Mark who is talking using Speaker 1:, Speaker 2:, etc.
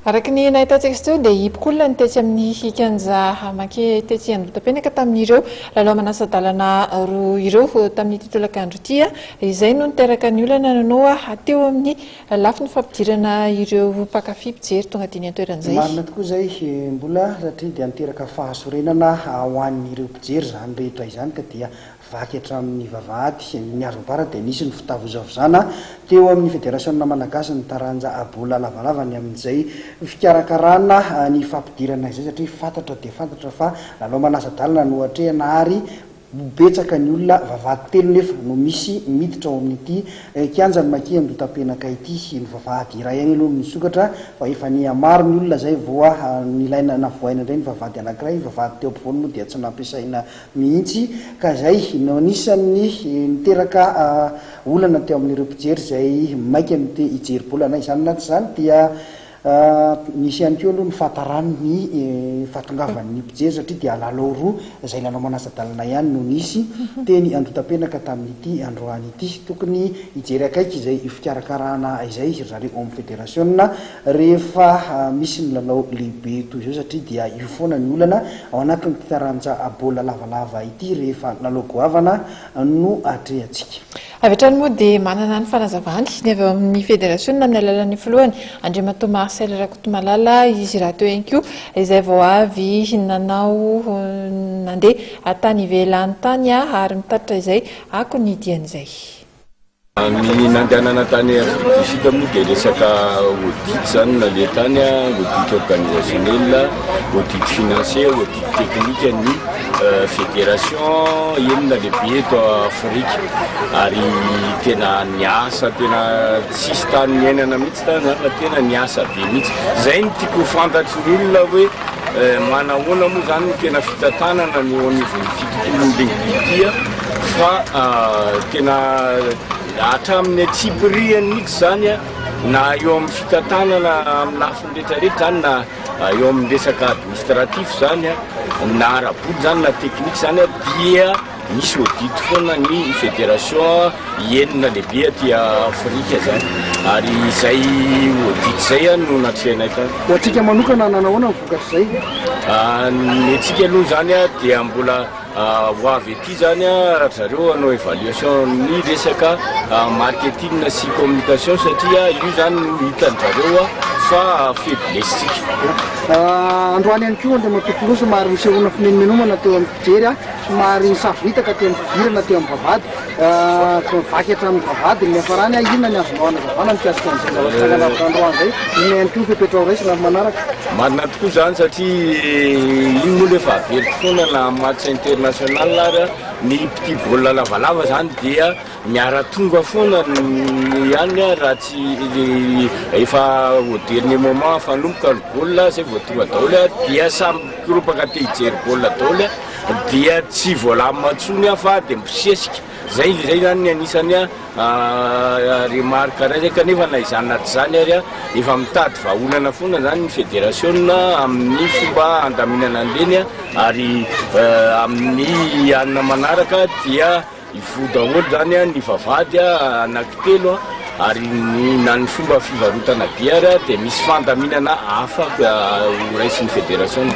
Speaker 1: Araka ny nahitantsika teo dia hipoka olona ny tetsy amin'ny kianja Maki tetsy Andohatapenaka tamin'ireo lalao manasa-dalana roa ireo tamin'ity tolakandro ity. Izay no niteraka ny olana nanao teo amin'ny lafiny fampidirana ireo mpankafy mpijery tonga diny an-toeran'izay.
Speaker 2: Marina tokoa izay mbola satria dia niteraka fahasorenana ho an'ireo mpijery izany rehetra izany ka dia vaky hatramin'ny vavahady. Ny azo ambara dia nisy ny fitavozavozana teo amin'ny federasiona malagasy ny taranja baolina lavalava ny amin'izay fikarakarana ny fampidirana izay satria fantatra dia fantatra fa lalao manasa-dalana no atrehina ary betsaka ny olona. Vavahady telo nefa no misy miditra ao amin'ity kianjan'ny Maki Andohatapenaka ity. Ny vavahady iray ihany aloha no nisokatra fa efa nihamaro ny olona izay vao nilaina navoaina indray ny vavahady anankiray. Ny vavahady teo ampovoany moa dia tsy nampiasaina mihitsy ka izay no anisan'ny niteraka olana teo amin'ireo mpijery izay maika ny te hijery baolina. Na izany na tsy izany dia nisy ihany koa aloha ny fahataran'ny fahatongavan'ny mpijery satria dia lalao roa izay lalao manasa-dalana ihany no nisy teny Andohatapenaka tamin'ity androany ity. Tokony hijery akaiky izay fikarakarana izay ry zareo ao amin'ny federasiona rehefa misy ny lalao lehibe toy izao satria dia io foana ny olana ao anatin'ity taranja baolina lavalava ity rehefa lalao goavana no atrehantsika.
Speaker 1: Avy hatrany moa dia manana ny fanazavany ny avy ao amin'ny federasiona amin'ny alalan'ny filohany Andriamatoa Marcel Rakotomalala izy rahateo ihany koa izay vao avy nanao nandeha tany ivelany tany ary mitatitra izay akony dian'izay.
Speaker 3: Ny nandehanana tany Afrique du Sud moa dia resaka audit zany no naleha tany, audit organisationnel, audit financier, audit technique ny fédération enina lehibe eto Afrika ary tena niasa tena tsisy tany niainana mihitsy tany zany fa tena niasa be mihitsy. Zay no tiako ho fantatry ny olona hoe manahoana moa zany ny tena fitantanana ny eo anivon'ity tontolon'ny rugby ity fa tena hatramin'ny antsipiriany mihitsy zany na eo amin'ny fitantanana amin'ny lafiny rehetrarehetra zany na eo amin'ny resaka administratif zany na ara-bola zany na teknika zany dia misy audit foana ny fédération enina lehibe aty Afrika zany ary izay audit zay no natrehanay tany.
Speaker 2: Ho antsika manokana nanahoana ny vokatr'izay?
Speaker 3: Ny antsika aloha zany dia mbola ho avy aty zany ry zareo hanao évaluation ny resaka marketing sy communication satria io zany no hitan-drareo fa faiblesse-tsika.
Speaker 2: Androany ihany koa Andriamatoa Filoha somary nisehoana fimenomenomana teo amin'ny mpijery somary nisavoritaka teo amin'ny fidirana teo amin'ny vavahady, vaky hatramin'ny vavahady ny niafarany. Inona ny azonao hanazavana mikasika an'izay zavatra nitranga androany izay? Inona ihany koa ny fepetra ho raisina amin'ny manaraka?
Speaker 3: Marina tokoa izany satria iny moa efa averiko foana na match international ary ny petit baolina lavalava zany dia miara-tonga foana ihany raha tsy efa au dernier moment fanomboka ny baolina zay vao tonga daholo dia samy mikoropaka te hijery baolina daholo dia tsy voalamina intsony fa dia mibosesika zay zay zany ny anisany remarque ray zay kanefa na izany na tsy izany ary efa mitady vahaolana foana zany ny fédération amin'ny fomba andaminana an'ireny ary amin'ny alina manaraka dia hivoha daholo zany ny vavahady anankitelo ary ny na ny fomba fivarotana bière dia misy fandaminana hafa ho raisin'ny fédération.